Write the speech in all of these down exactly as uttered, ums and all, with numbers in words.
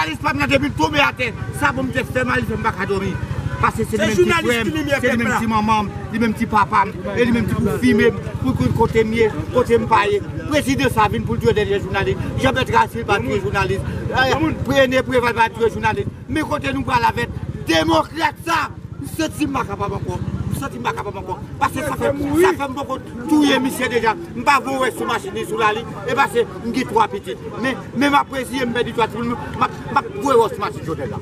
Jounalis pa m nan depi l tonbe atè, sa pou m te fè m, li fè m pa ka dòmi. Paske se li menm ki frè m, se li menm ki manman m, li menm ki papa m, e li menm ki pou fime m, pou, pou kote m ye, kote m pa ye. Prezidan sa vin pou l touye dènye jounalis. Jean Bertrand Aristide pa touye jounalis. Eh, René Préval pa touye jounalis. Men kote nou pral avèk demokrat sa? M santi m pa kapab ankò. M santi m pa kapab ankò. Paske sa fè, sa fè m poko touye misye deja. M pa voye sou machin ni sou lari. E paske m gen twa pitit. Men, men m ap reziye m pèdi twa timoun. M ap, m ap voye wòs machin Jodèl la.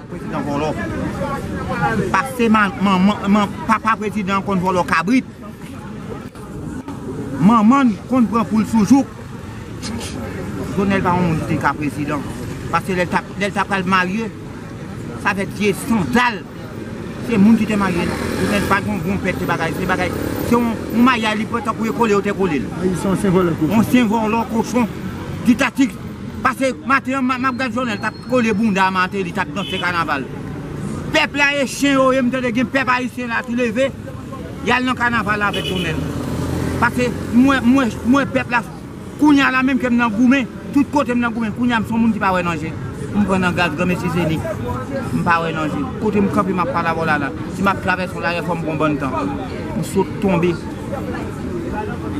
Prezidan vòlò. Pase manman, papa prezidan konn vòlò kabrit. Manman konn pran poul sou jouk. Jonel pa yon moun ki te ka prezidan. Paske lè l t ap, lè l t ap pral marye, sa fè vye sandal. Se moun ki te marye l. Jonel pa t gon bon pèt, se bagay, se bagay. Se yon, yon maryaj li pran tankou yo kole, yo te kole l. Ayisyen se vòlò kochon. Yon se vòlò kochon. Diktatik. Pase maten an, m ap gad Jonel t ap kole bounda a maten, li t ap danse kanaval. Pèp la e chen yo ye, m tande gen pèp ayisyen la ki leve, y al nan kanaval la avèk Jonel. Pase m wè, m wè, m wè pèp la, kounye a la menm ke m nan goumen, tout kote m nan goumen, kounye a m se yon moun ki pa wè nan je. M pran nan gaz, granmesi Zeni, m pa wè nan je. Kote m kanpe, m ap pale avè w la la. Si m ap travèse yon lari, fò m pran bann tan. M sot tonbe.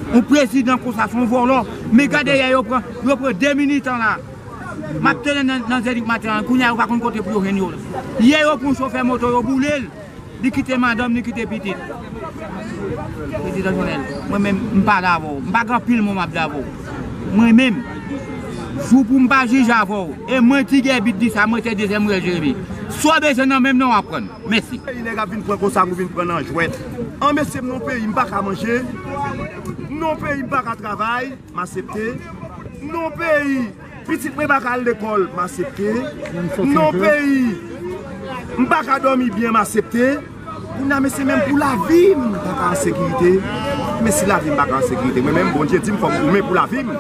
Yon prezidan konsa, se yon vòlò. Men gade yè yo pran, yo pran de militan la. M ap tande nan, nan Zenith maten an, kounye a yo pa konn kote pou yo jwenn yo. Yè yo pran chofè moto, yo boule l. Li kite madanm, li kite pitit. Prezidan Jonel, mwen menm, m pale avè w. M pa gen anpil mo m ap di avè w. Mwen menm, jou pou m pa jije avè w. E mwen, Ti Gèbit di sa, mwen se dezyèm rejemi. Sa w bezwen nan men m nan, w ap pran. Mèsi. Peyi nèg ap vin pran konsa, nou vin pran nan jwèt. An mesye, m nan peyi, m pa ka manje. M nan peyi, m pa ka travay. M aksepte. M nan peyi, pitit mwen pa ka al lekòl, m aksepte. M nan peyi, m pa ka dòmi byen, m aksepte. Kounye a, mesye, menm pou lavi m, m pa ka an sekirite. Men si lavi m pa ka an sekirite, mwen menm, Bondye di m fò m goumen pou lavi m.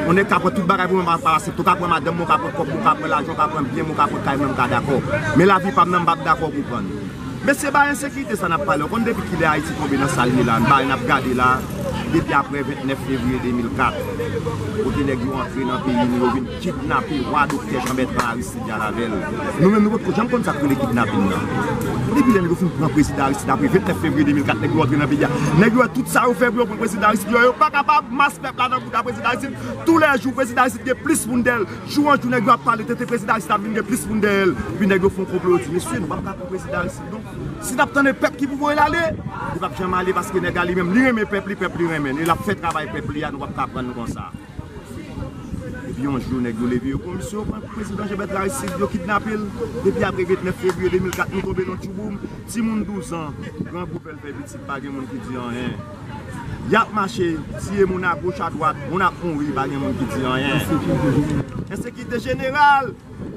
Yon nèg ka pran tout bagay pou mwen, m pa, pa aksepte. Ou ka pran madanm mwen, ou ka pran kòb mwen, ou ka pran lajan, ou ka pran byen mwen, ou ka pran kay mwen, m ka dakò. Men lavi pa m nan, m p ap dakò pou pran l. Mesye, bagay ensekirite sa n ap pale, w konn depi kilè Ayiti tonbe nan sa l ye la, bagay n ap gade la, depi apre vennèf fevriye de mil kat, kote nèg yo antre nan peyi nou, yo vin kidnape wa doktè Jean Bertrand Aristide Aristide al avè l. Nou menm, nou potko janm konn sa k rele kidnapin nan. Depi lè nèg yo fin pran prezidan Aristide apre vennèf fevriye de mil kat, nèg yo antre nan peyi a. Nèg yo wè tout sa yo fè pou yo pran prezidan Aristide yo, yo pa kapab. Mas pèp la nan bouda prezidan Aristide. Toulèjou, prezidan Aristide gen plis moun dèyè l. Jou an jou, nèg yo ap pale tenten, prezidan Aristide ap vin gen plis moun dèyè l. Epi nèg yo fè yon konplo, yo di, mesye, nou p ap ka pran prezidan Aristide, non. Si n ap tande pèp ki pou voye l ale, li p ap janm ale, paske nèg la li menm, li renmen pèp li, pèp li renmen l. E l ap fè travay pèp li a, nou p ap ka pran l konsa. Epi yon jou, nèg yo leve, yo pran misye, yo pran prezidan Jean Bertrand Aristide, yo kidnape l. Depi apre vennèf fevriye de mil kat, nou tonbe nan tchouboum. Timoun douz an, grangou fè l fè pitit, pa gen moun ki di anyen. Y ap mache, tiye moun agoch, adwat, moun ap mouri, pa gen moun ki di anyen. Ensekirite jeneral.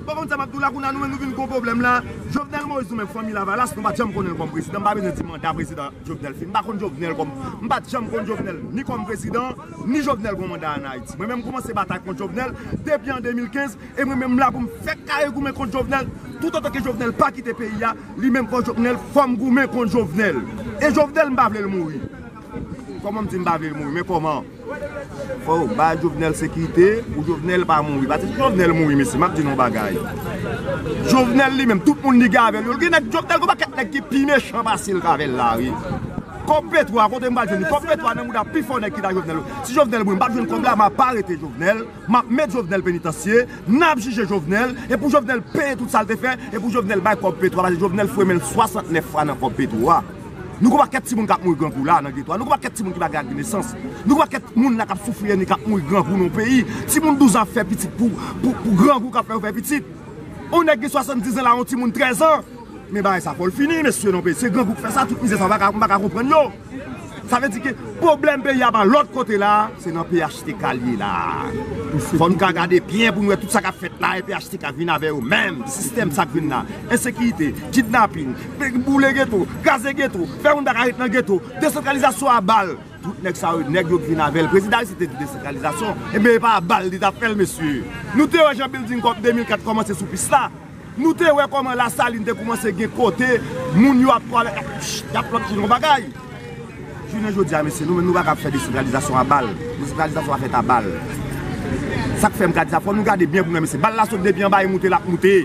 Bon, konn sa m ap di w la, kounye a nou menm nou vin gon pwoblèm la. Jovenel Moïse, nou menm fanmi Lavalas, nou pa t janm konnen l kòm prezidan. M pa bezwen di manda prezidan Jovenel fin. M pa konn Jovenel kòm, m pa t janm konn Jovenel ni kòm prezidan, ni Jovenel gon manda ann Ayiti. Mwen menm m kòmanse batay kont Jovenel depi an de mil kenz, e mwen menm m la pou m fèk kare goumen kont Jovenel. Toutotan ke Jovenel pa kite peyi a, li menm kòm Jovenel, fò m goumen kont Jovenel. E Jovenel, m pa vle l mouri. Kòman m di m pa vle l mouri? Men kòman? Fò yo bay Jovenel sekirite pou Jovenel pa mouri. Paske si Jovenel mouri, mesye, m ap di nou yon bagay. Jovenel li menm, tout moun li gen avè l yo, li gen nèg Jovenel, gon pakèt nèg ki pi mechan pase l k avè l la, wi. Kòb petwo a, kote m pral jwenn li? Kòb petwo a nan mouda pi fò nèg ki ta Jovenel yo. Si Jovenel mouri, m p ap jwenn kòb la, m ap arete Jovenel, m ap met Jovenel penitansye, n ap jije Jovenel, e pou Jovenel peye tout sa l te fè, e pou Jovenel bay kòb petwo a, paske Jovenel fwe men l swasantnèf fwa nan kòb petwo a. Nou gon pakèt timoun k ap mouri grangou la nan geto a. Nou gon pakèt timoun ki pa gen ak de nesans. Nou gon pakèt moun la k ap soufri ennmi k ap mouri grangou nan yon peyi. Timoun douz an ap fè pitit pou, pou, pou grangou k ap fè yo fè pitit. Yon nèg gen swasanndiz an la, yon timoun trèz an. Men bagay sa fò l fini, mesye, nan yon peyi. Se grangou k fè sa, tout mizè sa, m pa ka, m pa ka konprann yo. Sa vle di ke pwoblèm peyi a pa lòt kote la, se nan P H T K l ye la. Fò n ka gade byen pou n wè tout sa k ap fèt la, e P H T K vin avè yo menm, sistèm sa k vin la. Ensekirite, kidnapin, boule geto, kraze geto, fè moun pa ka ret nan geto, desantralizasyon a bal. Tout nèg sa yo, nèg yo k vin avè l. Prezidan Aristide te di desantralizasyon, ebyen e pa a bal li t ap fè l, mesye. Nou te wè jan bilding kòm de mil kat kòmanse sou pis la. Nou te wè kòman Lasalin te kòmanse gen kote moun yo ap twalèt, ap, y ap plòt yon bagay. Jounen jodi a, mesye, nou menm nou pa kab fè desantralizasyon a bal. Desantralizasyon a fèt a bal. Sa k fè m ka di sa, fò nou gade byen pou nou wè, mesye. Bal la sot depi anba, e moute l ap moute.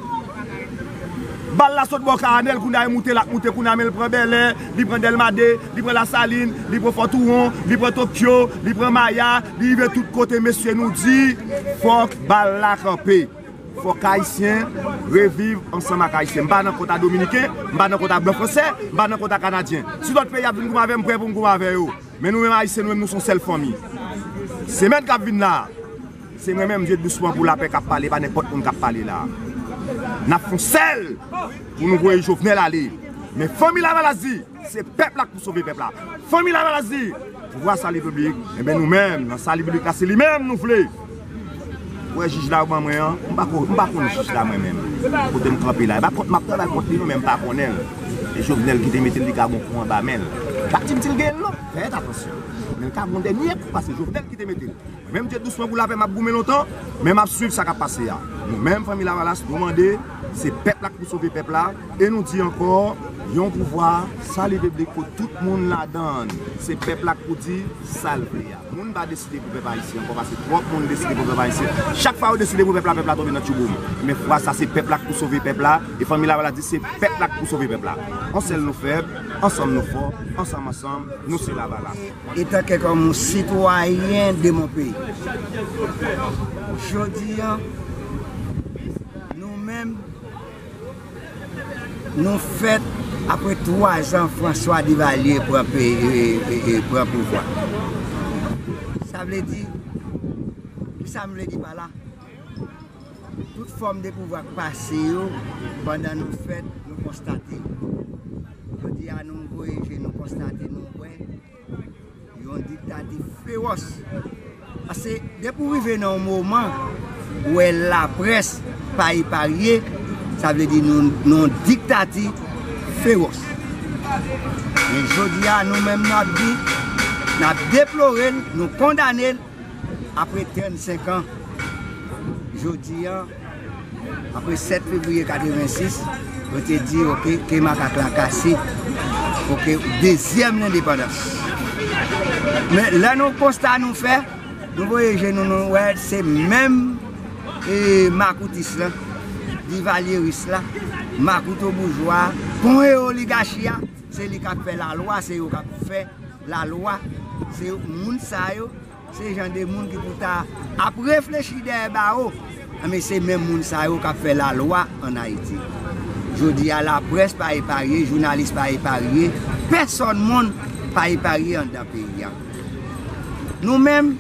Bal la sot bò Karanèl, kounye a e moute l ap moute, kounye a men l pran Bèlè, li pran Dèlma de, li pran Lasalin, li pran Fò Touwon, li pran Tokyo, li pran Maya, li rive tout kote, mesye, nou di, fòk bal la kanpe. Fòk Ayisyen reviv ansanm ak Ayisyen. M pa nan kont a Dominiken, m pa nan kont a blan fransè, m pa nan kont a Kanadyen. Si lòt peyi ap vin goumen avè m, m prè pou m goumen avè yo. Men nou menm Ayisyen, nou menm nou se yon sèl fanmi. Semèn k ap vin la, se mwen menm, Dye Dousman pou Lapè k ap pale, pa nenpòt moun k ap pale la. N ap fè yon sèl pou nou voye Jovenel ale. Men fanmi Lavalas di, se pèp la k pou sove pèp la. Fanmi Lavalas di, pouvwa sali piblik, enben nou menm, nan sali piblik la, se li menm nou vle. Ou wè jij la yo ban mwen an, m pa ko-, m pa konn jij la mwen menm. Kote m kanpe la, e pa kont m ap travay kont li non, men m pa konnen l. E Jovenel ki te mete l, li ka gon kou anba men l. Pa di m di l gen l non, fè atansyon. Men l ka gon dènye kou, paske Jovenel ki te mete l. Menm Dye Dousman pou Lapè, m ap goumen lontan, men m ap swiv sa k ap pase a. Nou menm, fanmi Lavalas, nou mande, se pèp la k pou sove pèp la, e nou di ankò, yon pouvwa, sali piblik pou tout moun ladan l. Se pèp la k pou di sa l vle a. Moun pa deside pou pèp ayisyen ankò, paske twòp moun deside pou pèp ayisyen. Chak fwa yo deside pou pèp la, pèp la tonbe nan tchouboum. Men fwa sa, se pèp la k pou sove pèp la, e fanmi Lavalas di, se pèp la k pou sove pèp la. On sèl nou fèb, ansanm nou fò, ansanm, ansanm, nou se Lavalas. Etanke kòm yon sitwayen de mon peyi. Jodi a, nou menm, nou fèt apre twa zan François Duvalier pran peyi, e, e, e, pran pouvwa. Sa vle di, kisa m vle di pa la? Tout fòm de pouvwa k pase yo, pandan nou fèt, nou konstate. Jodi a, nou voye je, nou konstate, nou wè yon diktati fewòs. Paske depi w rive nan yon moman, ou wè laprès pa eparye, sa vle di nou, nou yon diktati fewòs. Men jodi a, nou menm n ap di, n ap deplore l, nou kondane l, apre trannsenk an, jodi a, apre sèt fevriye katrevensis, yo te di, oke, ke makak la kase, oke, dezyèm lendepandans. Men lè nou konsta nou fè, nou voye je nou, nou wè se menm, e, makoutis lan, divalyeris la, makouto boujwa, pon e oligachi a, se li k ap fè lalwa, se yo k ap fè lalwa, se moun sa yo, se jan de moun ki pou ta ap reflechi dèyè bawo. Anben, se menm moun sa yo k ap fè lalwa ann Ayiti. Jodi a, laprès pa eparye, jounalis pa eparye, pèsòn moun pa eparye anndan peyi a. Nou menm,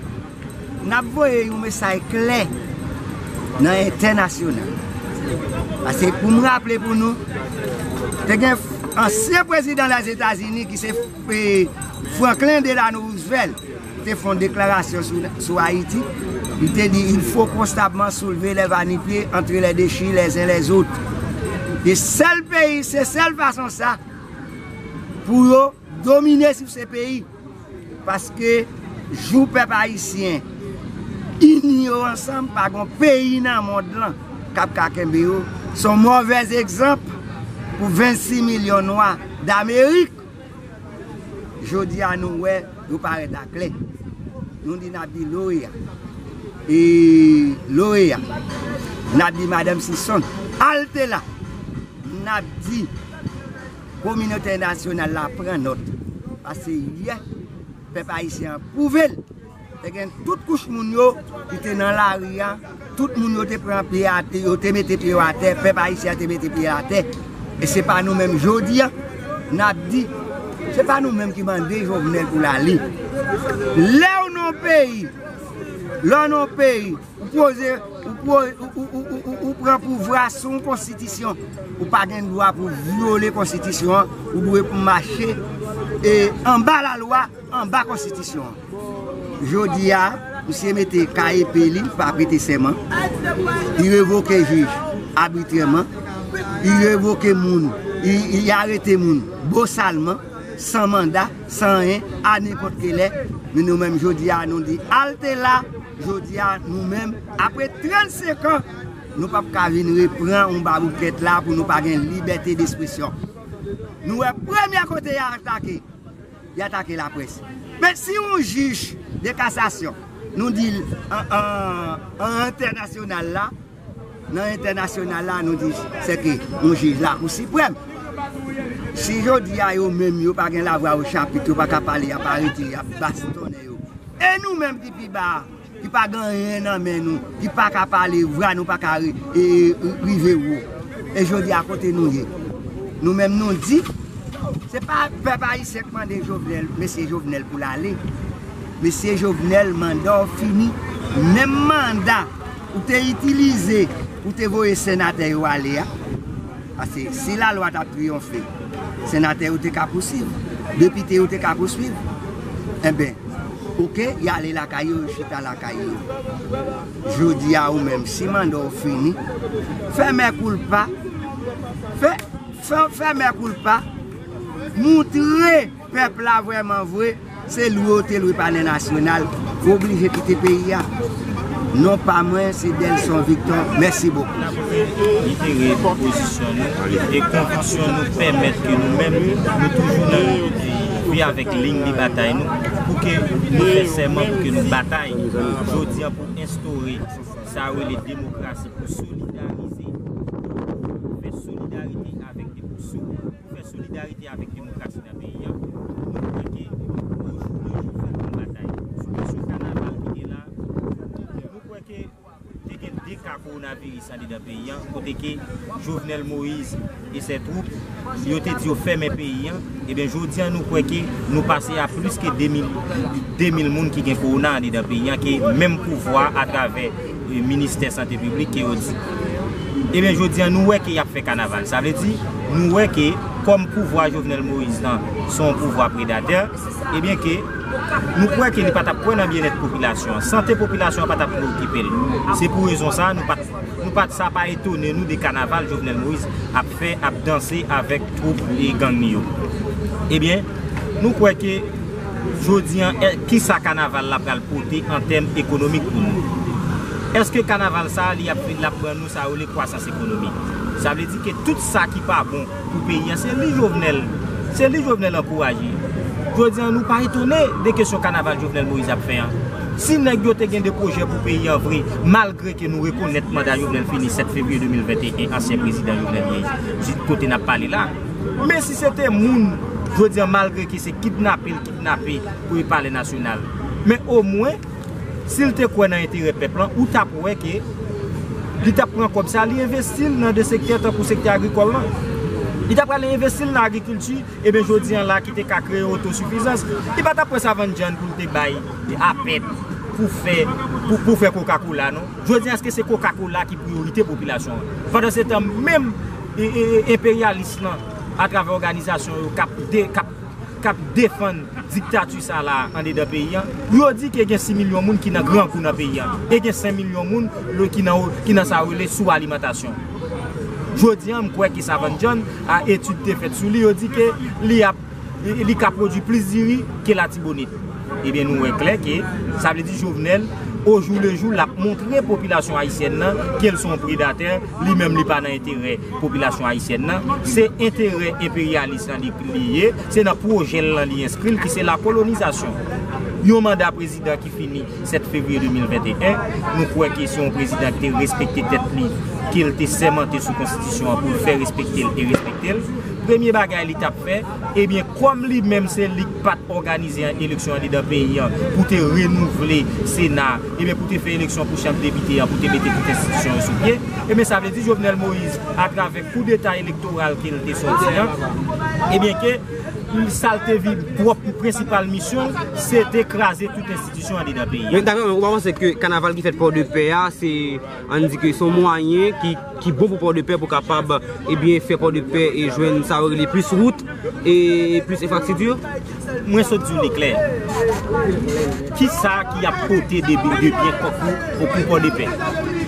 n ap voye yon mesaj klè nan entènasyonal. Paske pou m raple pou nou, te gen ansyen prezidan Lèzetazini ki se, e, Franklin Delano Roosevelt te fè yon deklarasyon sou, sou Ayiti. Li te di, il faut constamment soulever les va-n-pieds entre les déchirures les uns les autres. E sèl peyi, se sèl fason sa pou yo domine sou se peyi. Paske jou pèp ayisyen ini yo ansanm, pa gon peyi nan mond lan k ap ka kenbe yo. Se yon move egzanp pou vennsis milyon nwa Damerik. Jodi a, nou wè yo parèt aklè. Nou di n ap di Lorea. E Lorea. N ap di Madanm Sison. Alte la. N ap di kominote entènasyonal la pran nòt. Paske yè, pèp ayisyen an pwouve l. Te gen tout kouch moun yo ki te nan lari a, tout moun yo te pran pye atè, yo te mete pye yo atè, pèp ayisyen an te mete pye l atè. E se pa nou menm jodi a, n ap di, se pa nou menm ki mande Jovenel pou l ale. Lè w nan yon peyi, lè w nan yon peyi, ou poze, ou, po- ou, ou, ou, ou, ou pran pouvwa sou yon konstitisyon, ou pa gen dwa pou vyole konstitisyon an, ou dwe pou mache e anba lalwa, anba konstitisyon an. Jodi a, misye mete kay epe li, pa prete sèman. Li revoke jij abitrèman. Li revoke moun, li, li arete moun bosalman, san manda, san anyen, a nenpòt ki lè. Men nou menm jodi a, nou di, alte la, jodi a, nou menm, apre trannsenk an, nou p ap ka vin repran yon baboukèt la pou nou pa gen libète despresyon. Nou wè premye kote y a atake. Y atake laprès. Men si yon jij de kasasyon, nou di l an, an, an entènasyonal la, nan entènasyonal la, nou di se ke yon jij Lakou Siprèm. Si jodi a yo menm yo pa gen lavwa o chapit, yo pa ka pale, y ap arete, y ap bastonnen yo. E nou menm ki pi ba a, ki pa gen anyen nan men nou, ki pa ka pale, vwa nou pa ka ri- e- e- rive wo. E jodi a kote nou ye? Nou menm nou di, se pa pèp ayisyen k mande Jovenel, mesye Jovenel pou l ale. Mesye Jovenel, manda w fini. Menm manda ou te itilize pou te voye senatè yo ale a. Paske si lalwa t ap triyonfe, senatè yo te ka pouswiv, depite yo te ka pouswiv. Enben, oke, y ale lakay yo, yo chita lakay yo. Jodi a ou menm, si manda w fini, fè mea culpa, fè, fè, fè mea culpa, moutre pèp la vrèman vre, se lwe w te lwe Palè Nasyonal, ou oblije kite peyi a. Non pa mwen, se Delson Victor. Mèsi bokou. N ap reitere pozisyon nou e konviksyon nou pèmèt ke nou menm, nou toujou nan, e, vi avèk liy de batay nou, pou ke nou fè sèman, pou ke nou batay jodi a pou enstore sa yo rele demokrasi, pou solidarize, pou fè solidarite avèk de- pou sou- pou fè solidarite avèk demokrasi nan peyi a. Nou kwè ke o jou le jou fèt yon batay. Sou kesyon kanaval ki te la, nou kwè ke te gen de ka kowonaviris andedan peyi a, kote ke Jovenel Moïse e sè twoup, yo te di yo fèmen peyi a. Ebyen, jodi a, nou kwè ke nou pase a plis ke de mil, de mil moun ki gen kowona andedan peyi a, ke menm pouvwa atravè, e, ministè sante piblik ke yo di. Ebyen, jodi a, nou wè ke y ap fè kanaval. Sa vle di, nou wè ke kòm pouvwa Jovenel Moïse lan se yon pouvwa predatè, ebyen ke nou kwè ke li pa t ap kwè nan byennèt popilasyon an. Sante popilasyon an pa t ap preokipe l. Se pou rezon sa, nou pa t, nou pa t, sa pa etone nou de kanaval Jovenel Moïse ap fè, ap danse avèk twoup e gang li yo. Ebyen, nou kwè ke jodi a, e, kisa kanaval la pral pote an tèm ekonomik pou nou? Èske kanaval sa a, li ap, l ap ban nou sa yo rele kwasans ekonomik? Sa vle di ke tout sa ki pa bon pou peyi a, se li Jovenel, se li Jovenel ankouraje. Jodi a, nou pa etone de kesyon kanaval Jovenel Moïse ap fè an. Si nèg yo te gen de pwojè pou peyi a vre, malgre ke nou rekonèt manda Jovenel fini sèt fevriye de mil venteyen, ansyen prezidan Jovenel Moïse, jis kote n ap pale la. Men si se te moun, jodi a, malgre ke se kidnape l kidnape pou e Palè Nasyonal, men omwen, si l te kwè nan enterè pèp lan, ou t ap wè ke li t ap pran kòb sa, li envesti l nan de sektè tankou sektè agrikòl lan. Li t ap pral envesti l nan agrikilti, ebyen jodi a la ki te ka kreye otosifizans. Li pa t ap pran savann djann pou l te bay apèt pou fè, pou, pou fè Coca-Cola, non. Jodi a, èske se Coca-Cola ki priyorite popilasyon an? Pandan se tan, menm, e, e, e, enperyalis lan, atravè òganizasyon yo k ap de-, k ap k ap defann diktati sa la andedan peyi a, yo di ke gen sis milyon moun ki nan grangou nan peyi a, e gen senk milyon moun le ki nan, ki nan sa yo rele sou alimantasyon. Jodi a, m kwè ke savann djann, a etid te fèt sou li, yo di ke li ap, li ka pwodui plis diri ke Latibonit. Ebyen, nou wè klè ke sa vle di Jovenel, o jou le jou, l ap montre popilasyon ayisyèn nan ke l se yon predatè, li menm li pa nan enterè popilasyon ayisyèn nan, se enterè enperyalis lan li, li ye, se nan pwojè l lan li enskri l, ki se lakolonizasyon. Yon manda prezidan ki fini sèt fevriye de mil venteyen, nou kwè ke se yon prezidan ki te respekte tèt li, ke l te sèmante sou konstitisyon an pou l fè respekte l e respekte l. Premye bagay li t ap fè, ebyen, kòm li menm se li k pa t òganize eleksyon andedan peyi a pou te renouvle Sena, ebyen, pou te fè eleksyon pou chanm depite a, pou te mete tout enstitisyon yo sou pye, ebyen, sa vle di Jovenel Moïse, atravè koudeta elektoral ke l te sòti an, ebyen, ke Sa l te vin pwòp prensipal misyon l, se te kraze tout enstitisyon andedan peyi a. Men dakò, men ou pa panse ke kanaval ki fèt Pòdepè a, se, ann di ke se yon mwayen ki, ki bon pou Pòdepè pou kapab, ebyen, fè Pòdepè e jwenn sa yo rele plis wout e plis enfrastrikti? Mwen sot di w li klè. Kisa ki ap pote de, de byen kòk ou pou Pòdepè?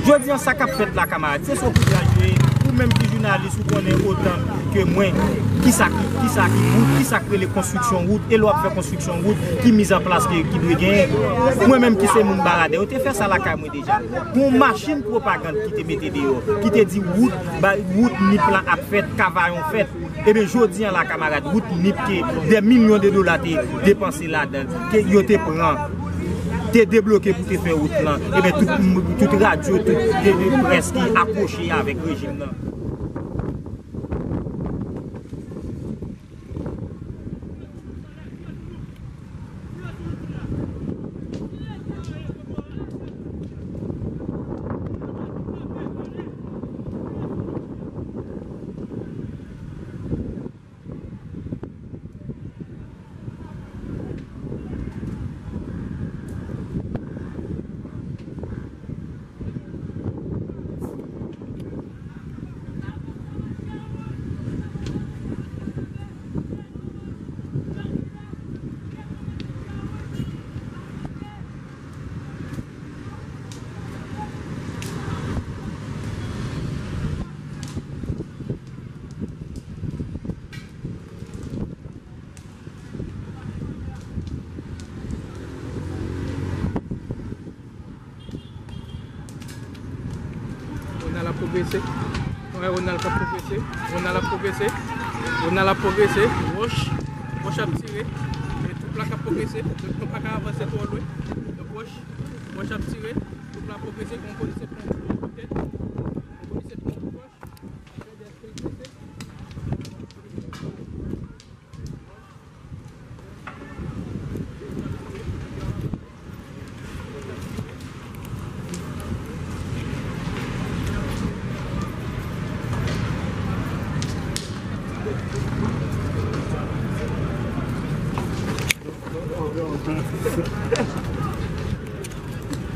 Jodi an, sa k ap fèt la, kamarad, se sou kou gradye, ou menm ki jounalis, ou konnen otan ke mwen, kisa ki, kisa ki wout, kisa k rele konstriksyon wout, e lè w ap fè konstriksyon wout, ki mizanplas ki, ki dwe genyen. Mwen menm ki se moun Baradè, yo te fè sa lakay mwen deja. Gon machin pwopagann ki te mete deyò, ki te di wout, ba, wout Nip lan ap fèt, Kavayon fèt. Ebyen, jodi an la, kamarad, wout Nip ke dè milyon de dola te depanse ladan l, ke yo te pran, te debloke pou te fè wout lan. Ebyen, tout, tout radyo, tout, tout près ki akwoche avèk rejim nan. Ronald ap pwogrese. Wè, Ronald k ap pwogrese. Ronald ap pwogrese. Ronald ap pwogrese. Wòch. Wòch ap tire. E twoup la k ap pwogrese. Donk, nou pa ka avanse twò lwen. Donk, Wòch. Wòch ap tire. Twoup la ap pwogrese. Gon polisye pran yon kout tèt. Gon polisye pran yon kout wòch.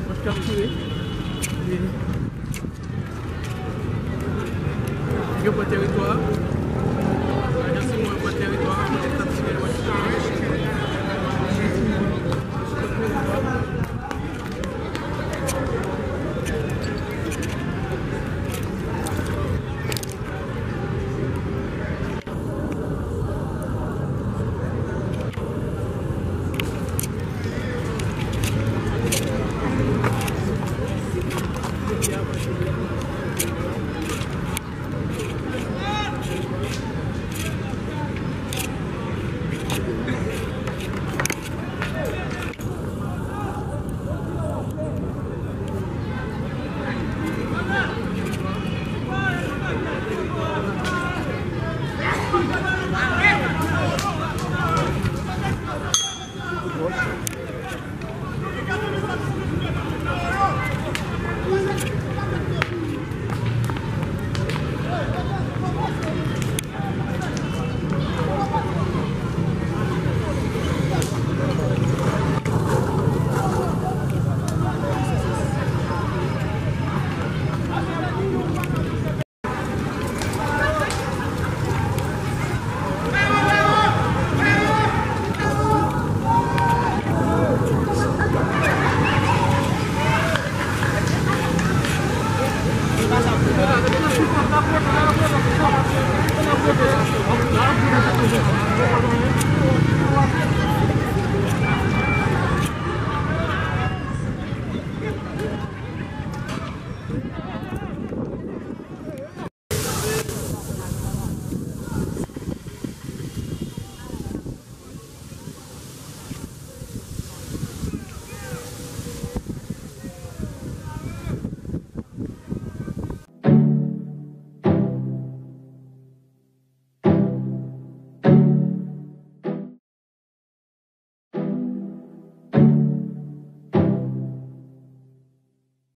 Wòch k ap tire. Yo pran teritwa a. Ajan simoun yo pran teritwa a. Wòch k ap tire, wòch k ap tire.